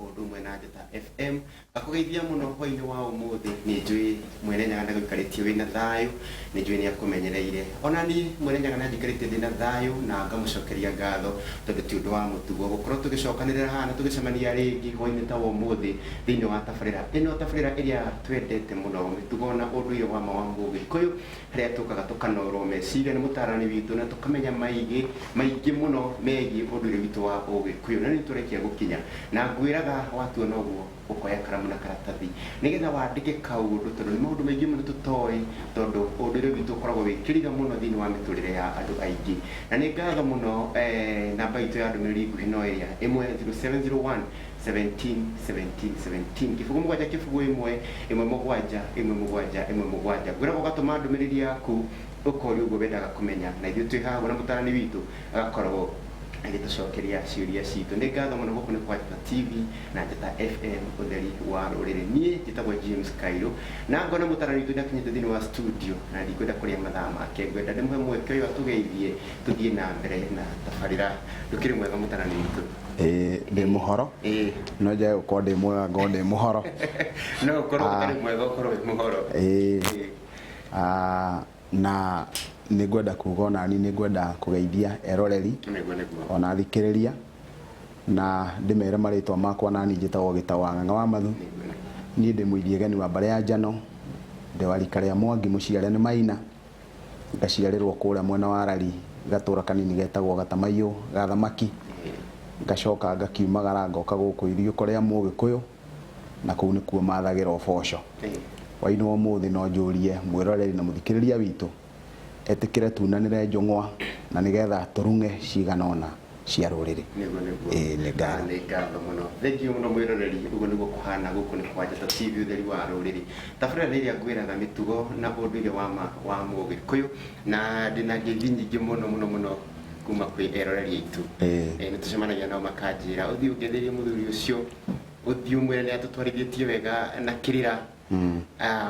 Ũndũ ũmwe na Njata FM. Ngakũgeithia mũno hwainĩ wa ũmũthĩ, nĩ njũĩ Mwene Nyaga nĩagũikarĩtie wĩna thayũ, nĩ njũĩ nĩakũmenyereire. Ona niĩ Mwene Nyaga nĩanjikarĩtie ndĩna thayũ na ngamũcokeria ngatho tondũ ti ũndũ wa mũtugo gũkorwo tũgĩcokanĩrĩra haha na tũgĩcemania rĩngĩ hwainĩ ta wa ũmũthĩ thĩinĩ wa tabarĩra ĩno, tabarĩra ĩrĩa twendete mũno, mĩtugo na ũndũire wa ma wa Mũgĩkũyũ, harĩa tũkaga tũkanorwo meciria nĩ mũtarani witũ na tũkamenya maingĩ maingĩ mũno megiĩ ũndũire witũ wa Ũgĩkũyũ. Na nĩ tũrekia gũkinya na ngwĩraga watuona ũguo ũkoya karamu na karatathi nĩgetha wandĩke kaũndũ, tondũ nĩ maũndũ maingĩ mũno tũtoĩ, tondũ ũndũire witũ ũkoragwo wĩ kĩriga mũno thĩinĩ wa mĩtũrĩre ya andũ aingĩ. Na nĩ ngatho mũno namba itũ ya ndũmĩrĩri nguhĩ no ĩrĩa ĩmwe 0701 17 17 17 kĩbũgũ mũgwanja kĩbũgũ ĩmwe ĩmwe mũgwanja ĩmwe mũgwanja ĩmwe mũgwanja. Ngwĩraga ũgatũma ndũmĩrĩri yaku ũkoria ũguo wendaga kũmenya, na ithuĩ twĩ haha ũguo na mũtarani witũ agakorwo agĩtũcokeria ciũria citũ. Nĩ ngatho mũno. Gũkũ nĩ kwa Njata TV na Njata FM, ũtheri wa rũrĩrĩ. Niĩ njĩtagwo James Kairũ na ngona mũtarani witũ nĩakinyĩte thĩinĩ wa studio na ndikwenda kũrĩa mathaa make, ngwenda ndĩmũhe mweke ũyũ atũgeithie tũthiĩ na mbere na tabarĩra. Ndũkĩrĩ mwega mũtarani witũ? Ĩĩ, ndĩ mũhoro. No njage gũkorwo ndĩ mwega ngorwo ndĩ mũhoro. No ũkorwo ũtarĩ mwega ũkorwo wĩ mũhoro. Ĩĩ. Na nĩ ngwenda kuga onani nĩ ngwenda kũgeithia eroreri Nĩguo nĩguo. ona athikĩrĩria na ndĩmere marĩtwa makwa. Nani njĩtagwo Gĩtaũ wa Ng'ang'a wa Mathu. Niĩ ndĩ mũithiegeni wa mbarĩ ya Njano, ndĩ wa rika rĩa Mwangi, mũciare nĩ Maina, ngaciarĩrwo kũrĩa mwena wa Rari, gatũra kanini getagwo Gatamaiyũ ga Thamaki, ngacoka ngakiumagara ngoka gũkũ iriũko rĩa Mũgĩkũyũ, na kũu nĩkuo mathagĩra ũboco. Wainĩ wa ũmũthĩ no njũrie mwĩroreri na mũthikĩrĩria witũ etĩkĩre tunanĩre njũng'wa na nĩgetha tũrung'e cigana ũna cia rũrĩrĩ. Nĩguo nĩguo. Ĩĩ, nĩ ngatho. Nĩ ngatho mũno, thengiũ mũno mwĩroreri. Ũguo nĩguo kũhana. Gũkũ nĩ kwa Njata TV, ũtheri wa rũrĩrĩ. Tabarĩra nĩ ĩrĩa ngwĩraga mĩtugo na ũndũire wa ma wa Mũgĩkũyũ, na ndĩna ngeithi nyingĩ mũno mũno mũno kuma kwĩ eroreri aitũ. Nĩ tũcemanagia nao makanjĩra ũthiĩ ũngetherie mũthuri ũcio, ũthiĩ ũmwĩre nĩ atũtwarithĩtie wega na kĩrĩra.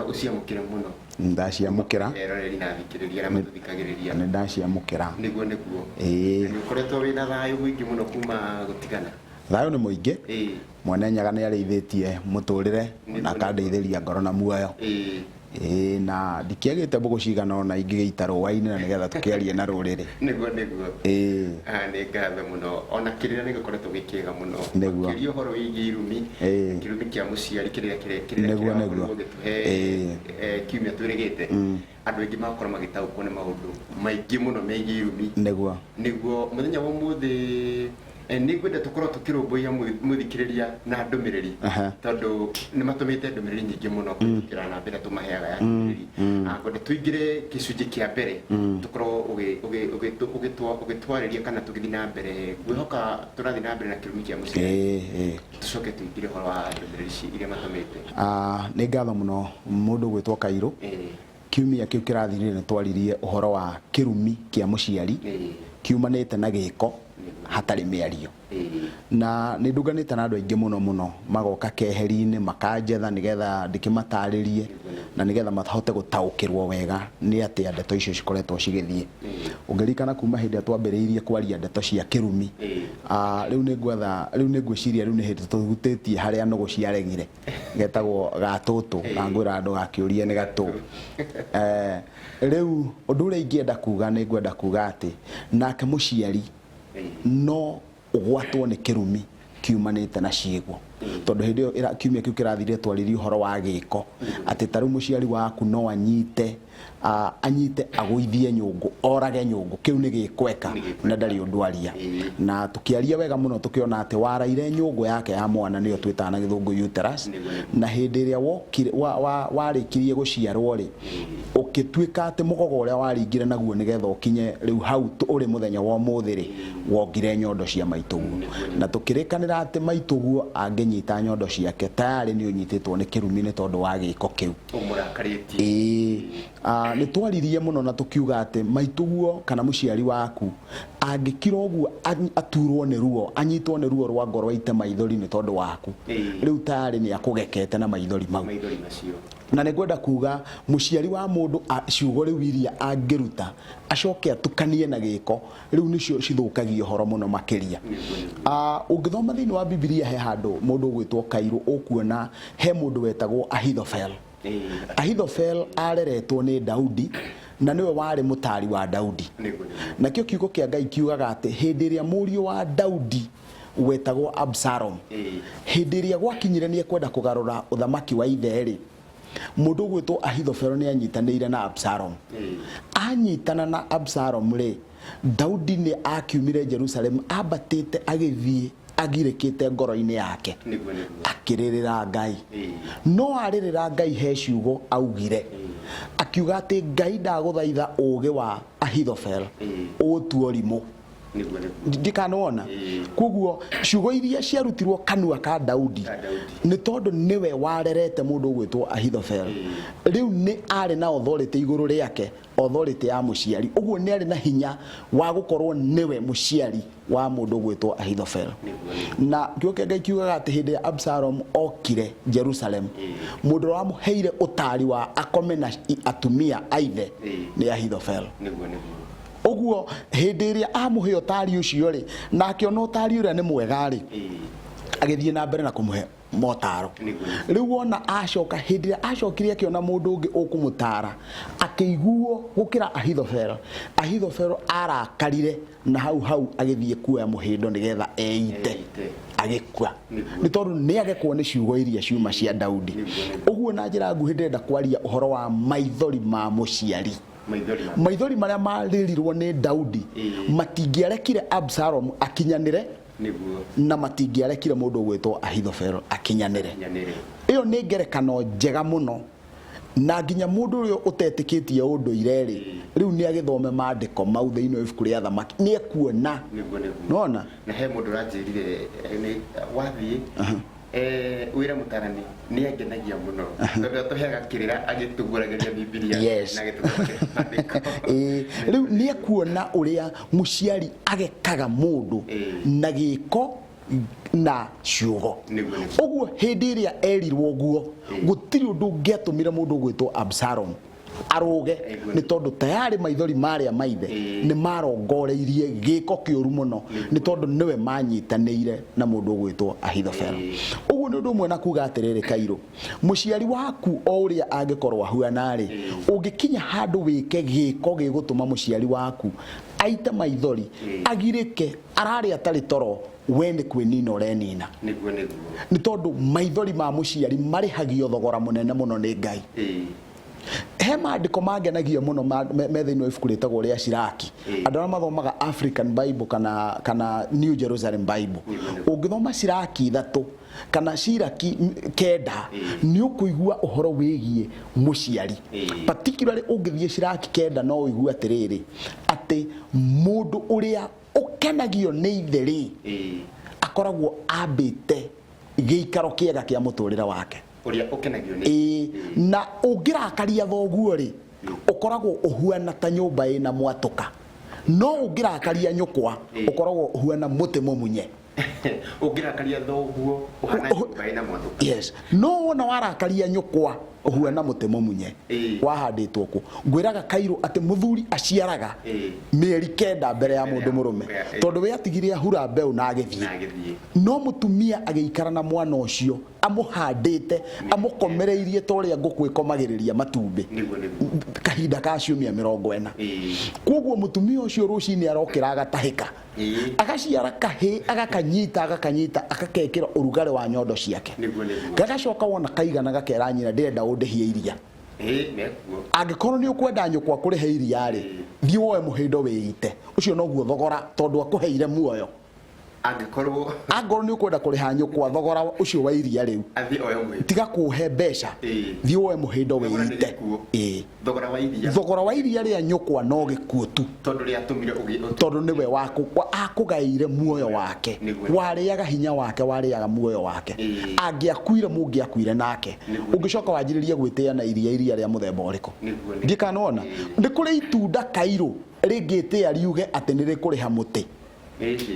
Ũciamũkĩre mũno. Ndaciamũkĩra. Eroreri na athikĩrĩria arĩa matũthikagĩrĩria. Nĩ ndaciamũkĩra. Nĩguo nĩguo. Ĩĩ. Nĩ ũkoretwo wĩna thayũ mũingĩ mũno kuma gũtigana? Thayũ nĩ mũingĩ. Mwene Nyaga nĩ arĩithĩtie mũtũrĩre na akandeithĩria ngoro na muoyo. Ĩĩ, na ndikĩagĩte mbũgũ cigana ũna ingĩgĩita rũa-inĩ na nĩgetha tũkĩarie na rũrĩrĩ. Nĩguo nĩguo. Ĩĩ. Nĩ ngatho mũno. Ona kĩrĩra nĩ gĩkoretwo gĩ kĩega mũno. Nĩguo. Makĩria ũhoro wĩgiĩ irumi. Kĩrumi kĩa mũciari, kĩrĩa kĩrĩa kĩrĩa Nĩguo kĩrĩa nĩguo wakorirwo ũgĩtũhe kiumia twĩrĩgĩte. Andũ aingĩ magakorwo magĩtaũkwo nĩ maũndũ maingĩ mũno megiĩ irumi. Nĩguo mũthenya wa ũmũthĩ nĩ ngwenda tũkorwo tũkĩrũmbũiya mũthikĩrĩria na ndũmĩrĩri, tondũ nĩ matũmĩte ndũmĩrĩri nyingĩ mũno kũhĩtũkĩra namba ĩrĩa tũmaheaga ya ndũmĩrĩri. Ngwenda tũingĩre gĩcunjĩ kĩa mbere, tũkorwo ũgĩtwarĩria kana tũgĩthiĩ na mbere. Ngwĩhoka tũrathiĩ na mbere na kĩrumi kĩa mũciari. Ĩĩ. Tũcoke tũingĩre ũhoro wa ndũmĩrĩri ici iria matũmĩte. Nĩ ngatho mũno mũndũ gwĩtwo Kairũ. Kiumia kĩu kĩrathirire nĩ twaririe ũhoro wa kĩrumi kĩa mũciari kiumanĩte na gĩko hatarĩ mĩario. Na nĩ ndunganĩte na andũ aingĩ mũno mũno, magoka keheri-inĩ makanjetha nĩgetha ndĩkĩmatarĩrie na nĩgetha mahote gũtaũkĩrwo wega nĩ atĩa ndeto icio cikoretwo cigĩthiĩ. Ũngĩririkana kuma hĩndĩ ĩrĩa twambĩrĩirie kwaria ndeto cia kĩrumi, rĩu nĩ ngwetha, rĩu nĩ ngwĩciria rĩu nĩ hĩndĩ tũhutĩtie harĩa nũgũ ciaregire, getagwo gatũtũ, na ngwĩra ndũgakĩũrie nĩ gatũ. Rĩu ũndũ ũrĩa ingĩenda kuga, nĩ ngwenda kuga atĩ nake mũciari no ũgwatwo nĩ kĩrumi kiumanĩte na ciĩgo, tondũ hĩndĩ ĩyo kiumia kĩu kĩrathirire twaririe ũhoro wa gĩko, atĩ ta rĩu mũciari waku no anyite anyite agũithie nyũngũ, orage nyũngũ, kĩu nĩ gĩkweka na ndarĩ ũndũ aria. Na tũkĩaria wega mũno tũkĩona atĩ waraire nyũngũ yake ya mwana, nĩyo twĩtaga na Gĩthũngũ uterus, na hĩndĩ ĩrĩa wokire warĩkirie gũciarwo rĩ, ũgĩtuĩka atĩ mũgogo ũrĩa waringire naguo nĩgetha ũkinye rĩu hau ũrĩ mũthenya wa ũmũthĩ rĩ, wongire nyondo cia maitũguo. Na tũkĩrĩkanĩra atĩ maitũguo angĩnyita nyondo ciake, tayarĩ nĩ ũnyitĩtwo nĩ kĩrumi nĩ tondũ wa gĩko kĩu. Ũmũrakarĩtie. Ĩĩ. Nĩ twaririe mũno na tũkiuga atĩ maitũguo kana mũciari waku angĩkira ũguo aturwo nĩ ruo, anyitwo nĩ ruo rwa ngoro aite maithori nĩ tondũ waku, rĩu tayarĩ nĩ akũgekete na maithori mau. Maithori macio. Na nĩ ngwenda kuga mũciari wa mũndũ ciugo rĩu iria angĩruta acoke atukanie na gĩko, rĩu nĩcio cithũkagia ũhoro mũno makĩria. Ũngĩthoma thĩinĩ wa Bibilia he handũ mũndũ ũgwĩtwo Kairũ ũkuona he mũndũ wetagwo Ahithofel. Ahithofel aareretwo nĩ Daudi na nĩwe warĩ mũtaari wa Daudi. Nakĩo kiugo kĩa Ngai kiugaga atĩ hĩndĩ ĩrĩa mũriũ wa Daudi wetagwo Absalom, hĩndĩ ĩrĩa gwakinyire nĩ ekwenda kũgarũra ũthamaki wa ithe-rĩ, mũndũ ũgwĩtwo Ahithofel nĩ anyitanĩire na Absalom. Anyitana na Absalom rĩ, Daudi nĩ akiumire Jerusalemu ambatĩte agĩthiĩ agirĩkĩte ngoro-inĩ yake, Nĩguo nĩguo. akĩrĩrĩra Ngai. No arĩrĩra Ngai he ciugo augire, akiuga atĩ Ngai ndagũthaitha ũũgĩ wa Ahithofel ũũtue ũrimũ. Nĩguo nĩguo. Ndikanona. Koguo ciugo iria ciarutirwo kanua ka Daudi Ka Daudi. nĩ tondũ nĩwe warerete mũndũ ũgwĩtwo Ahithofel, rĩu nĩ arĩ na authority igũrũ rĩake, authority ya mũciari. Ũguo nĩ arĩ na hinya wa gũkorwo nĩwe mũciari wa mũndũ ũgwĩtwo Ahithofel. Na kiugo kĩa Ngai kiugaga atĩ hĩndĩ ĩrĩa Absalom okire Jerusalem, mũndũ ũrĩa wamũheire ũtaari wa akome na atumia a ithe nĩ Ahithofel. Nĩguo nĩguo. Ũguo hĩndĩ ĩrĩa amũhe ũtaari ũcio rĩ, na akĩona ũtaari ũrĩa nĩ mwega rĩ, agĩthiĩ na mbere na kũmũhe motaro. Rĩu wona acoka, hĩndĩ ĩrĩa acokire akĩona mũndũ ũngĩ ũkũmũtara akĩiguo gũkĩra Ahithofel, Ahithofel arakarire na hau hau agĩthiĩ kuoya mũhĩndo nĩgetha eite, agĩkua, nĩ tondũ nĩ agekwo nĩ ciugo iria ciuma cia Daudi. Ũguo na njĩra nguhĩ ndĩrenda kwaria ũhoro wa maithori ma mũciari. Maithori marĩa marĩrirwo nĩ Daudi matingĩarekire Absalom akinyanĩre, na matingĩarekire mũndũ ũgwĩtwo Ahithofel akinyanĩre. Ĩyo nĩ ngerekano njega mũno, na nginya mũndũ ũrĩa ũtetĩkĩtie ũndũire rĩ, rĩu nĩ agĩthome maandĩko mau thĩinĩ wa ibuku rĩa Thamaki, nĩ ekuona. Nĩwona? Na he mũndũ ũranjĩrire wathiĩ wĩra mũtarani nĩ angenagia mũno tondũ atũheaga kĩrĩra agĩtũguũragĩria Bibilia na agĩtũthomagĩra maandĩko. Ĩĩ, rĩu nĩ ekuona ũrĩa mũciari agekaga mũndũ na gĩko na ciugo. Ũguo hĩndĩ ĩrĩa erirwo ũguo, gũtirĩ ũndũ ũngĩatũmire mũndũ ũgwĩtwo Absalom arũge, nĩ tondũ tayarĩ maithori marĩa maithe nĩ marongoreirie gĩko kĩũru mũno, nĩ tondũ nĩwe manyitanĩire na mũndũ ũgwĩtwo Ahithofel. Ũguo nĩ ũndũ ũmwe na kuga atĩrĩrĩ, Kairũ, mũciari waku o ũrĩa angĩkorwo ahuana rĩ, ũngĩkinya handũ wĩke gĩko gĩgũtũma mũciari waku aite maithori, agirĩke, ararĩa atarĩ toro, we nĩ kwĩnina ũrenina. Nĩguo nĩguo. Nĩ tondũ maithori ma mũciari marĩhagio thogora mũnene mũno nĩ Ngai. He maandĩko mangenagia mũno me thĩinĩ wa ibuku rĩtagwo rĩa Siraki. Andũ arĩa mathomaga African Bible kana New Jerusalem Bible, ũngĩthoma Siraki 3 kana Siraki 9, nĩ ũkũigua ũhoro wĩgiĩ mũciari. Particularly ũngĩthiĩ Siraki 9 no ũigue atĩrĩrĩ, atĩ mũndũ ũrĩa ũkenagio nĩ ithe rĩ, akoragwo ambĩte gĩikaro kĩega kĩa mũtũrĩre wake. Ũrĩa ũkenagio nĩ Ĩĩ, na ũngĩrakaria thoguo rĩ, ũkoragwo ũhuana ta nyũmba ĩna mwatũka, no ũngĩrakaria nyũkwa ũkoragwo ũhuana mũtĩ mũmunye. Ũngĩrakaria thoguo ũhana nyũmba ĩna mwatũka. Yes, no wona warakaria nyũkwa ũhuana mũtĩ mũmunye wahandĩtwo kũ. Ngwĩraga Kairũ atĩ mũthuri aciaraga mĩeri 9 mbere ya mũndũ mũrũme, tondũ we atigire ahura mbeũ na agĩthiĩ, no mũtumia agĩikara na mwana ũcio amũhandĩte amũkomereirie ta ũrĩa ngũkũ ĩkomagĩrĩria matumbĩ kahinda ka ciumia 40. Koguo mũtumia ũcio rũcinĩ arokĩra agatahĩka, agaciara kahĩ, agakanyita agakanyita, agakekĩra ũrugarĩ wa nyondo ciake, gagacoka wona kaigana gakera nyina, ndĩrenda ũndĩhie iria. Angĩkorwo nĩ ũkwenda nyũkwa kũrĩhe iria rĩ, thiĩ woe mũhĩndo wĩite. Ũcio noguo thogora, tondũ akũheire muoyo. Angĩkorwo Angorwo nĩ ũkwenda kũrĩha nyũkwa thogora ũcio wa iria rĩu, athiĩ oe mũhĩndo. Tiga kũhe mbeca. Thiĩ woe mũhĩndo Thogora nĩ wĩite. gĩkuũ. Ĩĩ. Thogora wa iria. Thogora wa iria rĩa nyũkwa no gĩkuũ tu. Tondũ rĩatũmire ũgĩ Tondũ nĩwe akũgaĩire muoyo wake. Warĩaga hinya wake, warĩaga muoyo wake. Angĩakuire, mũngĩakuire nake. Ũngĩcoka wanjĩrĩrie gwĩtĩa na iria, iria rĩa mũthemba ũrĩkũ? Nĩguo, nĩguo. Ndikanona nĩ kũrĩ itunda kairũ rĩngĩtĩa riuge atĩ nĩ rĩkũrĩha mũtĩ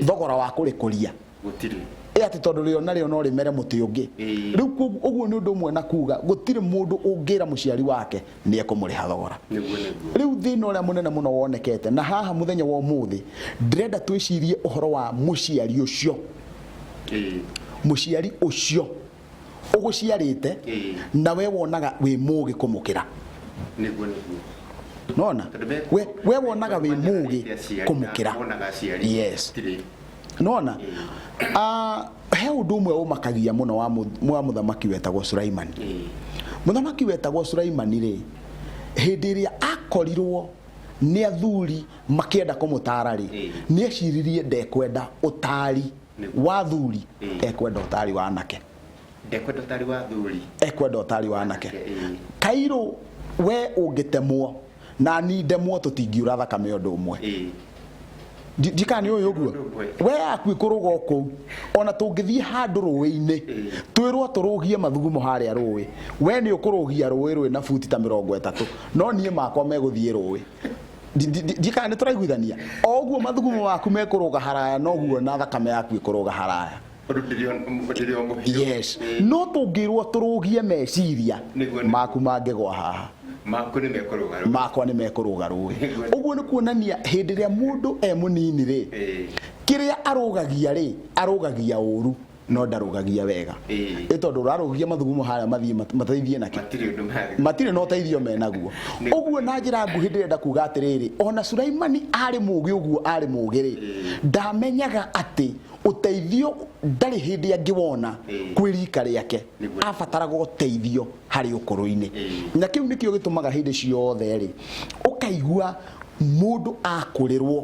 thogora wa kũrĩkũria. Gũtirĩ. Ĩ atĩ tondũ rĩo narĩo no rĩmere mũtĩ ũngĩ. Rĩu ũguo nĩ ũndũ ũmwe na kuga gũtirĩ mũndũ ũngĩra mũciari wake nĩ ekũmũrĩha thogora. Nĩguo nĩguo. Rĩu thĩna ũrĩa mũnene mũno wonekete na haha mũthenya wa ũmũthĩ, ndĩrenda twĩcirie ũhoro wa mũciari ũcio. Mũciari ũcio ũgũciarĩte na we wonaga wĩ mũgĩ kũmũkĩra. Nĩguo nĩguo. Nona Tondũ we wonaga wĩ mũgĩ aciari na kũmũkĩra. Wonaga aciari. Yes. Gũtirĩ. Nona he ũndũ ũmwe ũmakagia mũno wa mũthamaki wetagwo Sulaimani. Mũthamaki wetagwo Sulaimani rĩ, hĩndĩ ĩrĩa akorirwo nĩ athuri makĩenda kũmũtara rĩ, nĩ eciririe ndekwenda ũtari wa athuri, ekwenda ũtari wa anake. Ndekwenda ũtari wa athuri. Ekwenda ũtari wa anake. Kairũ we ũngĩtemwo na ni ndemwo, tũtingiura thakame ũndũ ũmwe. Ndikana nĩ ũyũ ũguo we yaku ĩkũrũga o kũu, ona tũngĩthiĩ handũ rũĩ-inĩ twĩrwo tũrũgie mathugumo harĩa rũĩ, we nĩ ũkũrũgia rũĩ rwĩ na buti ta 30, no niĩ makwa megũthiĩ rũĩ. Ndikana nĩ tũraiguithania? O ũguo mathugumo maku mekũrũga haraya, noguo na thakame yaku ĩkũrũga haraya. Ũndũ ndĩrĩ o mũhiũ. Yes, no tũngĩrwo tũrũgie meciria, Nĩguo, nĩguo. maku mangĩgwa haha, Maku nĩ mekũrũga rũĩ. Makwa nĩ mekũrũga rũĩ. Nĩguo. Ũguo nĩ kuonania hĩndĩ ĩrĩa mũndũ e mũnini rĩ, kĩrĩa arũgagia rĩ, arũgagia ũru no ndarũgagia wega. Ĩ tondũ ũrarũgia mathugumo harĩa mathiĩ mateithie nakĩ? Matirĩ ũndũ mangĩ. Matirĩ na ũteithio menaguo. Ũguo na njĩra nguhĩ ndĩrenda kuga atĩrĩrĩ, ona Sulaimani arĩ mũgĩ ũguo arĩ mũgĩ rĩ, ndamenyaga atĩ ũteithio ndarĩ hĩndĩ angĩwona kwĩ rika rĩake. Abataraga ũteithio harĩ ũkũrũ-inĩ. Na kĩu nĩkĩo gĩtũmaga hĩndĩ ciothe rĩ, ũkaigua mũndũ akũrĩrwo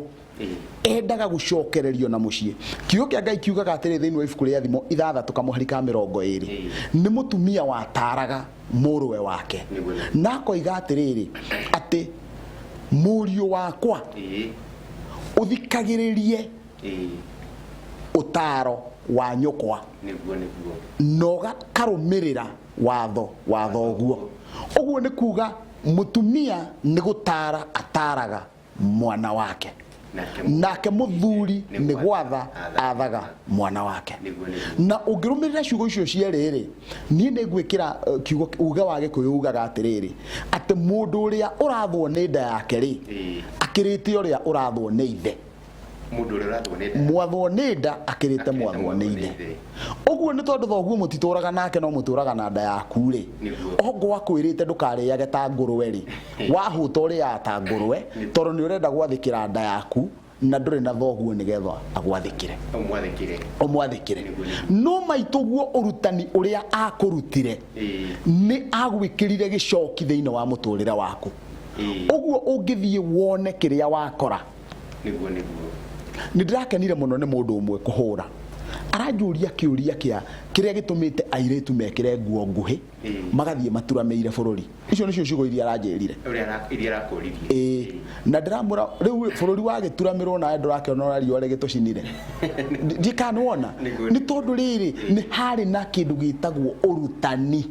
endaga gũcokererio na mũciĩ. Kiugo kĩa Ngai kiugaga atĩrĩ thĩinĩ wa ibuku rĩa Thimo 6 kamũhari ka 20, nĩ mũtumia wataraga mũrũwe wake na akoiga atĩrĩrĩ, atĩ mũriũ wakwa, ũthikagĩrĩrie ũtaro wa nyũkwa Nĩguo nĩguo. Na ũgakarũmĩrĩra watho wa thoguo. Ũguo nĩ kuga mũtumia nĩ gũtara ataraga mwana wake, Nake nake mũthuri nĩ gwatha athaga mwana wake. Nĩguo nĩguo. Na ũngĩrũmĩrĩra ciugo icio cierĩ rĩ, niĩ nĩ ngwĩkĩra kiugo uge wa Gĩkũyũ ugaga atĩrĩrĩ, atĩ mũndũ ũrĩa ũrathwo nĩ nda yake rĩ, akĩrĩte ũrĩa ũrathwo nĩ ithe. Mũndũ ũrĩa ũrathwo nĩ nda. Mwathwo nĩ nda akĩrĩte Akĩrĩte mwathwo mwathwo nĩ nĩ ithe. ithe. Ũguo nĩ tondũ thoguo mũtitũraga nake no mũtũraga na nda yaku rĩ, ongo akwĩrĩte ndũkarĩage ta ngũrwe rĩ, wahũta ũrĩaga ta ngũrwe tondũ nĩ ũrenda gwathĩkĩra nda yaku na ndũrĩ na thoguo nĩgetha agwathĩkĩre. Ũmwathĩkĩre. Ũmwathĩkĩre. Nĩguo, nĩguo. No maitũguo ũrutani ũrĩa akũrutire nĩ agwĩkĩrire gĩcoki thĩinĩ wa mũtũrĩre waku. Ũguo ũngĩthiĩ wone kĩrĩa wakora. Nĩguo nĩguo. Nĩ ndĩrakenire mũno nĩ mũndũ ũmwe kũhũra aranjũria kĩũria kĩa kĩrĩa gĩtũmĩte airĩtu mekĩre nguo nguhĩ magathiĩ maturamĩire bũrũri. Icio nĩcio ciugo iria aranjĩrire. Ũrĩa iria arakũririe. Ĩĩ, na ndĩramwĩra rĩu bũrũri wagĩturamĩrwo nawe ndũrakĩona ũrĩa riũa rĩgĩtũcinire. Ndikanĩwona. Nĩguo. Nĩ tondũ rĩrĩ, nĩ harĩ na kĩndũ gĩtagwo ũrutani.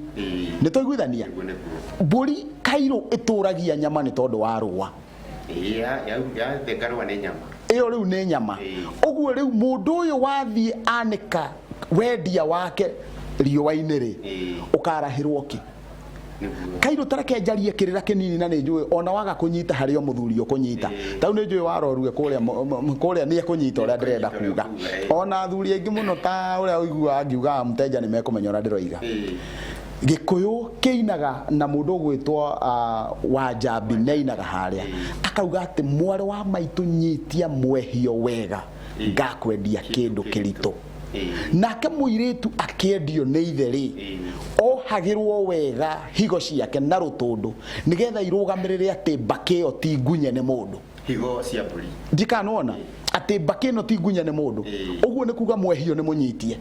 Nĩ twaiguithania? Nĩguo nĩguo. Mbũri kairũ ĩtũragia nyama nĩ tondũ wa rũa. Ĩĩ, yathenga rũa nĩ nyama. Ĩyo rĩu nĩ nyama. Ũguo rĩu mũndũ ũyũ wathiĩ anĩka wendia wake riũa-inĩ rĩ, ũkarahĩrwo kĩ? Nĩguo. Kairũ tareke njarie kĩrĩra kĩnini, na nĩ njũĩ ona waga kũnyita harĩ o mũthuri ũkũnyita. Tau nĩ njũĩ warorue kũrĩa kũrĩa nĩ ekũnyita ũrĩa ndĩrenda Nĩekũnyita ũrĩa kuga. ũkuga, ĩĩ. Ona athuri aingĩ mũno ta ũrĩa ũiguaga ngiugaga mteja nĩ mekũmenya ũrĩa ndĩroiga. Gĩkũyũ kĩinaga na mũndũ ũgwĩtwo Wanjambi nĩ ainaga harĩa akauga atĩ mwarĩ wa maitũ, nyitia mwehio wega, ngakwendia kĩndũ kĩritũ. Nake mũirĩtu akĩendio nĩ ithe rĩ, ohagĩrwo wega higo ciake na rũtũndũ nĩgetha irũgamĩrĩre atĩ mbakĩ ĩyo ti ngunye nĩ mũndũ. Higo cia mbũri. Ndikanona. Atĩ mbakĩ ĩno ti ngunya nĩ mũndũ. Ũguo nĩ kuga mwehio nĩ mũnyitie.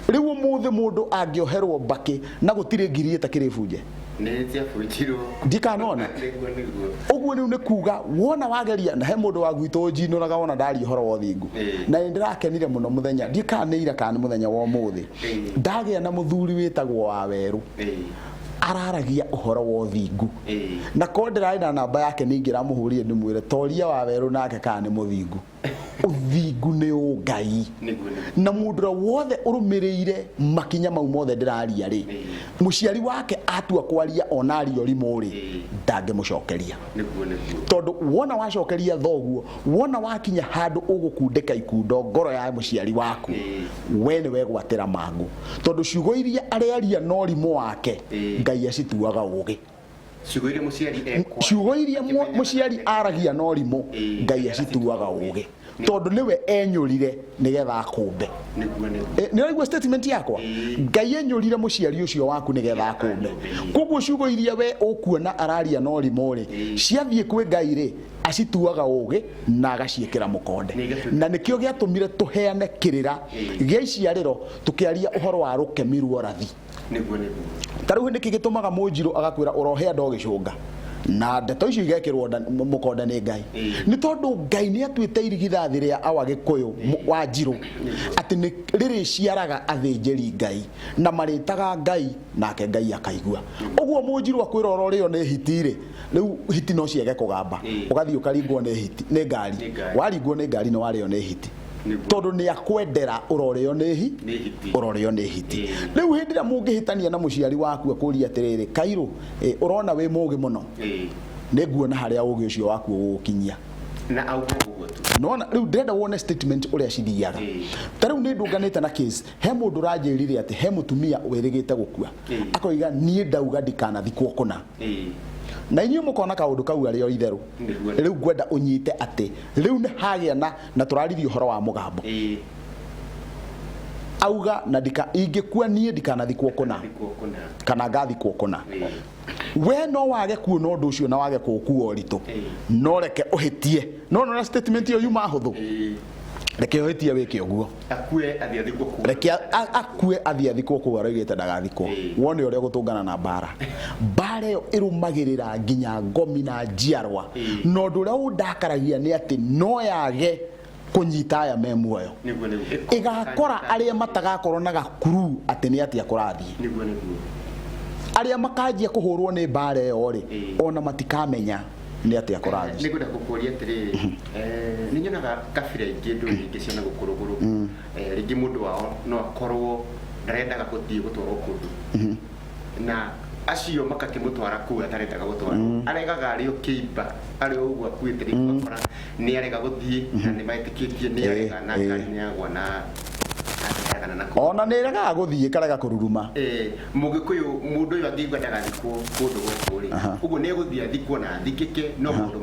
Rĩu ũmũthĩ mũndũ angĩoherwo mbakĩ na gũtirĩ ngiri ĩtakĩrĩ bunje. Nĩ ciabunjirwo. Ndikanona. Nĩguo nĩguo. Ũguo rĩu nĩ kuga wona wageria na he mũndũ wa gwitũ ũnjinũraga wona ndaria ũhoro wa ũthingu. Na nĩ ndĩrakenire mũno mũthenya ndiĩ kana nĩ ira kana nĩ mũthenya wa ũmũthĩ. Ndagĩa na mũthuri wĩtagwo wa werũ. Araragia ũhoro wa ũthingu. Na korwo ndĩrarĩ na namba yake nĩ ingĩramũhũrire ndĩmwĩre toria wa werũ nake kana nĩ mũthingu. Ũthingu nĩ ũngai. Nĩguo nĩguo. Na mũndũ ũrĩa wothe ũrũmĩrĩire makinya mau mothe ndĩraria rĩ, mũciari wake atua kwaria ona aria ũrimũ rĩ, ndangĩmũcokeria. Nĩguo nĩguo. Tondũ wona wacokeria thoguo, wona wakinya handũ ũgũkundĩka ikundo ngoro ya mũciari waku, we nĩ wegwatĩra mangũ. Tondũ ciugo iria arearia na ũrimũ wake, Ngai acituaga ũgĩ. Ciugo iria mũciari ekwaria. Ciugo iria mũciari aragia na ũrimũ, Ngai acituaga ũgĩ. Tondũ nĩwe enyũrire nĩgetha akũmbe. Nĩguo nĩguo. Nĩ ũraigua statement yakwa? Ngai enyũrire mũciari ũcio waku nĩgetha akũmbe. Koguo ciugo iria we ũkuona araria na ũrimũ rĩ, ciathiĩ kwĩ Ngai rĩ, acituaga ũgĩ na agaciĩkĩra mũkonde. Na nĩkĩo gĩatũmire tũheane kĩrĩra gĩa iciarĩro tũkĩaria ũhoro wa rũkemi ruorathi. Nĩguo nĩguo. Ta rĩu nĩkĩ gĩtũmaga mũnjirũ agakwĩra ũrohe andũ ũgĩcũnga na ndeto icio igekĩrwo mũkonde nĩ Ngai? Nĩ tondũ Ngai nĩ atuĩte irigithathi rĩa awa Gĩkũyũ wa njirũ atĩ nĩ rĩrĩciaraga athĩnjĩri Ngai na marĩtaga Ngai nake Ngai akaigua. Ũguo mũnjirũ akwĩra ũrorĩo nĩ hiti rĩ, rĩu hiti no ciage kũgamba, ũgathiĩ ũkaringwo nĩ hiti nĩ ngari, waringwo nĩ ngari nĩ warĩo nĩ hiti. Tondũ nĩ akwendera ũrorĩo nĩ hi ũrorĩo nĩ hiti. Rĩu hĩndĩ ĩrĩa mũngĩhĩtania na mũciari waku akũrie atĩrĩrĩ, Kairũ, ũrona wĩ mũgĩ mũno, nĩ nguona harĩa ũgĩ ũcio waku ũgũgũkinyia. Na auge ũguo tu. Nona rĩu ndĩrenda wone statement ũrĩa cithiaga. Ta rĩu nĩ ndũnganĩte na case, he mũndũ ũranjĩrire atĩ he mũtumia wĩrĩgĩte gũkua, akoiga niĩ ndauga ndikanathikwo kũna. Na inyuĩ mũkona kaũndũ kau arĩ o itherũ. Rĩu ngwenda ũnyite atĩ rĩu nĩ hagĩa na na tũraririe ũhoro wa mũgambo. Auga na ndika ingĩkua niĩ ndikanathikwo kũna kana ngathikwo kũna. We no wage kuona ũndũ ũcio na wage kũũkua ũritũ, no reke ũhĩtie. No nona statement ĩyo yuma hũthũ, reke ũhĩtie wĩke ũguo. Akue athiĩ athikwo kũu. Reke akue athiĩ athikwo kũu aroigĩte ndagathikwo. Wone ũrĩa gũtũngana na mbara. Mbara ĩyo ĩrũmagĩrĩra nginya ngomi na njiarwa. Na ũndũ ũrĩa ũndakaragia nĩ atĩ no yage kũnyita aya me muoyo. Nĩguo nĩguo. Ĩgakora arĩa matagakorwo na gakuru atĩ nĩ atĩa kũrathiĩ. Nĩguo nĩguo. Arĩa makanjia kũhũrwo nĩ mbara ĩyo rĩ, ona matikamenya nĩ atĩa kũrathiĩ. Nĩ ngwenda gũkũria atĩrĩrĩ, nĩ nyonaga kabira ingĩ ndũrĩrĩ ingĩ cia na gũkũ rũgũrũ, rĩngĩ mũndũ wao no akorwo ndarendaga gũthiĩ gũtwarwo kũndũ, na acio makakĩmũtwara kũu atarendaga gũtwarwo, aregaga arĩ o kĩimba, arĩ o ũguo akuĩte, rĩngĩ ũgakora nĩ arega gũthiĩ na nĩ metĩkĩtie nĩ arega na ngari nĩ yagwa na aregana na kũu. Ona nĩ ĩregaga gũthiĩ ĩkarega kũruruma. Mũgĩkũyũ mũndũ ũyũ angĩigua ndagathikwo kũndũ gũkũ rĩ, ũguo nĩ egũthiĩ athikwo na athikĩke, no maũndũ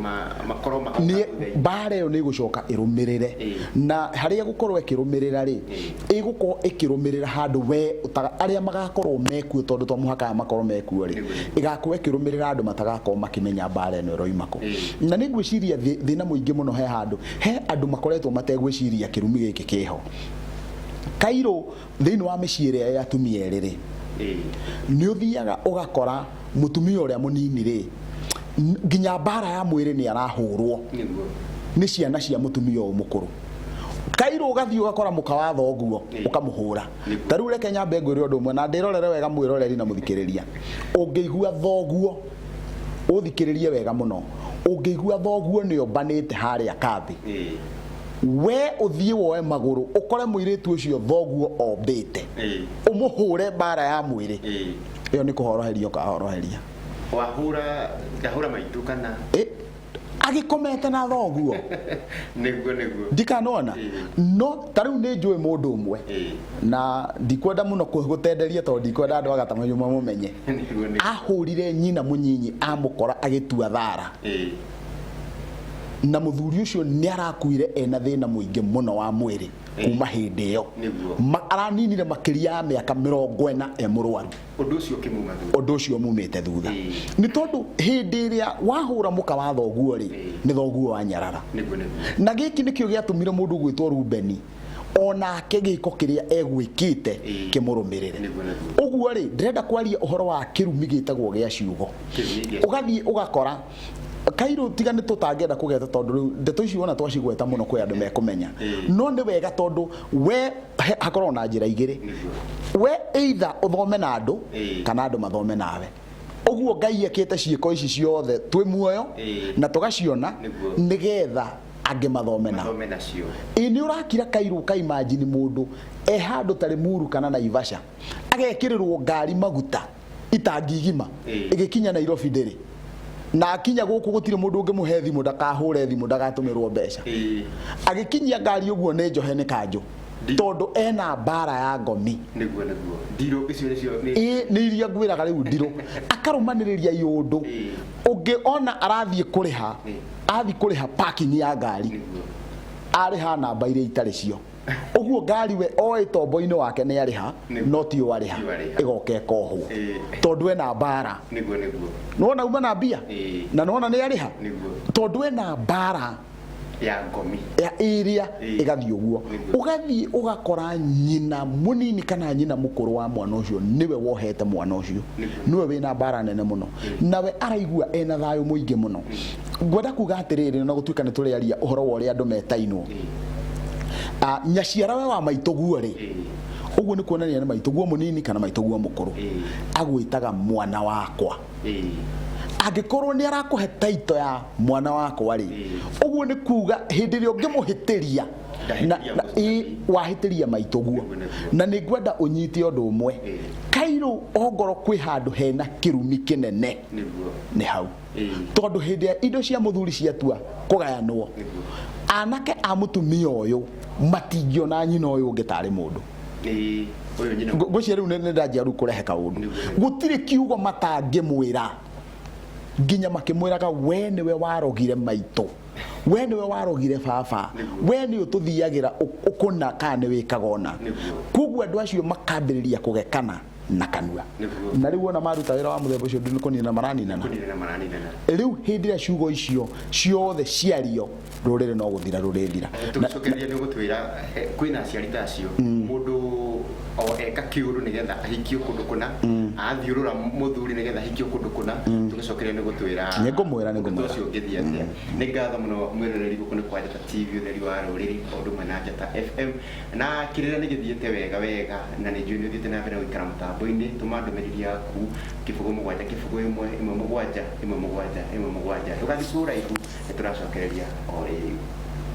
makorwo magoka Nĩ thutha-inĩ. mbara ĩyo nĩ ĩgũcoka ĩrũmĩrĩre. Na harĩa ĩgũkorwo ĩkĩrũmĩrĩra rĩ, ĩgũkorwo ĩkĩrũmĩrĩra handũ we arĩa magakorwo mekuo, tondũ to mũhaka aya makorwo mekuo rĩ, ĩgakorwo ĩkĩrũmĩrĩra andũ matagakorwo makĩmenya mbara ĩno ĩroima kũ. Na nĩ ngwĩciria thĩna mũingĩ mũno he handũ, he andũ makoretwo mategwĩciria kĩrumi gĩkĩ kĩho. Kairũ thĩinĩ wa mĩciĩ ĩrĩa ya atumia erĩ rĩ, nĩ ũthiaga ũgakora mũtumia ũrĩa mũnini rĩ, nginya mbara ya mwĩrĩ nĩ arahũrwo nĩ ciana cia mũtumia ũyũ mũkũrũ. Kairũ ũgathiĩ ũgakora mũka wa thoguo ũkamũhũra. Ta rĩu reke nyambe ngwĩre ũndũ ũmwe na ndĩrorere wega mwĩroreri na mũthikĩrĩria. Ũngĩigua thoguo, ũthikĩrĩrie wega mũno, ũngĩigua thoguo nĩ ombanĩte harĩa kambĩ, we ũthiĩ woe magũrũ ũkore mũirĩtu ũcio thoguo ombĩte, ũmũhũre mbara ya mwĩrĩ, ĩyo nĩ kũhoroheria ũkahoroheria. Wahũra ndahũra maitũ kana Agĩkomete na thoguo. Nĩguo nĩguo. Ndikanona. No ta rĩu nĩ njũĩ mũndũ ũmwe na ndikwenda mũno gũtenderia tondũ ndikwenda andũ agata mamũmenye. Nĩguo nĩguo. Ahũrire nyina mũnyinyi amũkora agĩtua thara. Na mũthuri ũcio nĩ arakuire ena thĩna mũingĩ mũno wa mwĩrĩ kuma hĩndĩ ĩyo. Araninire makĩria ya mĩaka 40 e mũrwaru. Ũndũ ũcio ũkĩmuma thutha. Ũndũ ũcio mumĩte thutha. Nĩ tondũ hĩndĩ ĩrĩa wahũra mũka wa thoguo rĩ, nĩ thoguo wa nyarara. Nĩguo nĩguo. Na gĩkĩ nĩkĩo gĩatũmire mũndũ gwĩtwo Rubeni onake gĩko kĩrĩa egwĩkĩte kĩmũrũmĩrĩre. Nĩguo nĩguo. Ũguo rĩ, ndĩrenda kwaria ũhoro wa kĩrumi gĩtagwo gĩa ciugo. Kĩrumi gĩa Ũgathiĩ ũgakora kairũ, tiga nĩ tũtangĩenda kũgeta tondũ rĩu ndeto ici wona twacigweta mũno kwĩ andũ mekũmenya. No nĩ wega tondũ we hakoragwo na njĩra igĩrĩ. We either ũthome na andũ kana andũ mathome nawe. Ũguo Ngai ekĩte ciĩko ici ciothe twĩ muoyo na tũgaciona nĩgetha angĩ mathome nao. Mathome nacio. Ĩ nĩ ũrakira kairũ ũkaimagine mũndũ e handũ ta Limuru kana Naivasha agekĩrĩrwo ngari maguta itangi igima ĩgĩkinya Nairobi ndĩrĩ, na akinya gũkũ gũtirĩ mũndũ ũngĩmũhe thimũ, ndakahũre thimũ, ndagatũmĩrwo mbeca. Agĩkinyia ngari ũguo nĩ njohe nĩ kanjũ tondũ ena mbara ya ngomi. Nĩguo nĩguo. Ndirũ icio nĩcio nĩ Ĩ nĩ iria ngwĩraga rĩu ndirũ akarũmanĩrĩria iũndũ. Ũngĩ ona arathiĩ kũrĩha, athiĩ kũrĩha parking ya ngari, arĩha namba iria itarĩ cio. Ũguo ngari we oĩ tombo-inĩ wake nĩ arĩha, no ti o arĩha, Ti o arĩha. ĩgoka ĩkohwo tondũ ena mbara. Nĩguo nĩguo. Nĩwona uma na mbia na nĩwona nĩ arĩha tondũ ena mbara ya ngomi ya ĩrĩa ĩgathiĩ ũguo. Ũgathiĩ ũgakora nyina mũnini kana nyina mũkũrũ wa mwana ũcio nĩwe wohete mwana ũcio, nĩwe wĩna mbara nene mũno, nawe araigua ena thayũ mũingĩ mũno. Ngwenda kuga atĩrĩrĩ, na gũtuĩka nĩ tũrĩaria ũhoro wa ũrĩa andũ metainwo, nyaciara we wa maitũguo rĩ, ũguo nĩ kuonania nĩ maitũguo mũnini kana maitũguo mũkũrũ, agwĩtaga mwana wakwa. Angĩkorwo nĩ arakũhe taito ya mwana wakwa rĩ, ũguo nĩ kuga hĩndĩ ĩrĩa ũngĩmũhĩtĩria Ndahĩtĩria mũciari. Wahĩtĩria maitũguo. Nĩguo, nĩguo. Na nĩ ngwenda ũnyite ũndũ ũmwe, kairũ ongorwo kwĩ handũ hena kĩrumi kĩnene nĩ hau, tondũ hĩndĩ ĩrĩa indo cia mũthuri ciatua kũgayanwo, anake a mũtumia ũyũ matingĩona nyina ũyũ ũngĩ tarĩ mũndũ. Ũyũ nyina. Ngwĩciria rĩu nĩ ndanjia rĩu kũrehe kaũndũ. Gũtirĩ kiugo matangĩmwĩra, nginya makĩmwĩraga we nĩwe warogire maitũ, we nĩwe warogire baba, we nĩ ũtũthiagĩra ũkũna kana nĩ wĩkaga ũna. Koguo andũ acio makambĩrĩria kũgekana na kanua. Na rĩu wona maruta wĩra wa mũthemba ũcio nĩ kũnina maraninana. Kũninana maraninana. Rĩu hĩndĩ ĩrĩa ciugo icio ciothe ciario, rũrĩrĩ no gũthira rũrĩthira. Tũgĩcokereria nĩ ũgũtwĩra kwĩna aciari ta acio, mũndũ o eka kĩũndũ nĩgetha ahikio kũndũ kũna, athiũrũra mũthuri nĩgetha ahikio kũndũ kũna. Tũgĩcokereria nĩ ũgũtwĩra Nĩngũmwĩra, nĩngũmwĩra. ũndũ ũcio ũngĩthiĩ atĩa. Nĩ ngatho mũno mwĩroreri, gũkũ nĩ kwa Njata TV, ũtheri wa rũrĩrĩ, o ũndũ ũmwe na Njata FM, na kĩrĩra nĩ gĩthiĩte wega wega, na nĩ njũĩ nĩ ũthiĩte na mbere gũikara mũtambo-inĩ. Tũma ndũmĩrĩri yaku 07 0 1 1 7 1 7 1 7. Ndũgathiĩ kũraihu, nĩ tũracokereria o rĩu.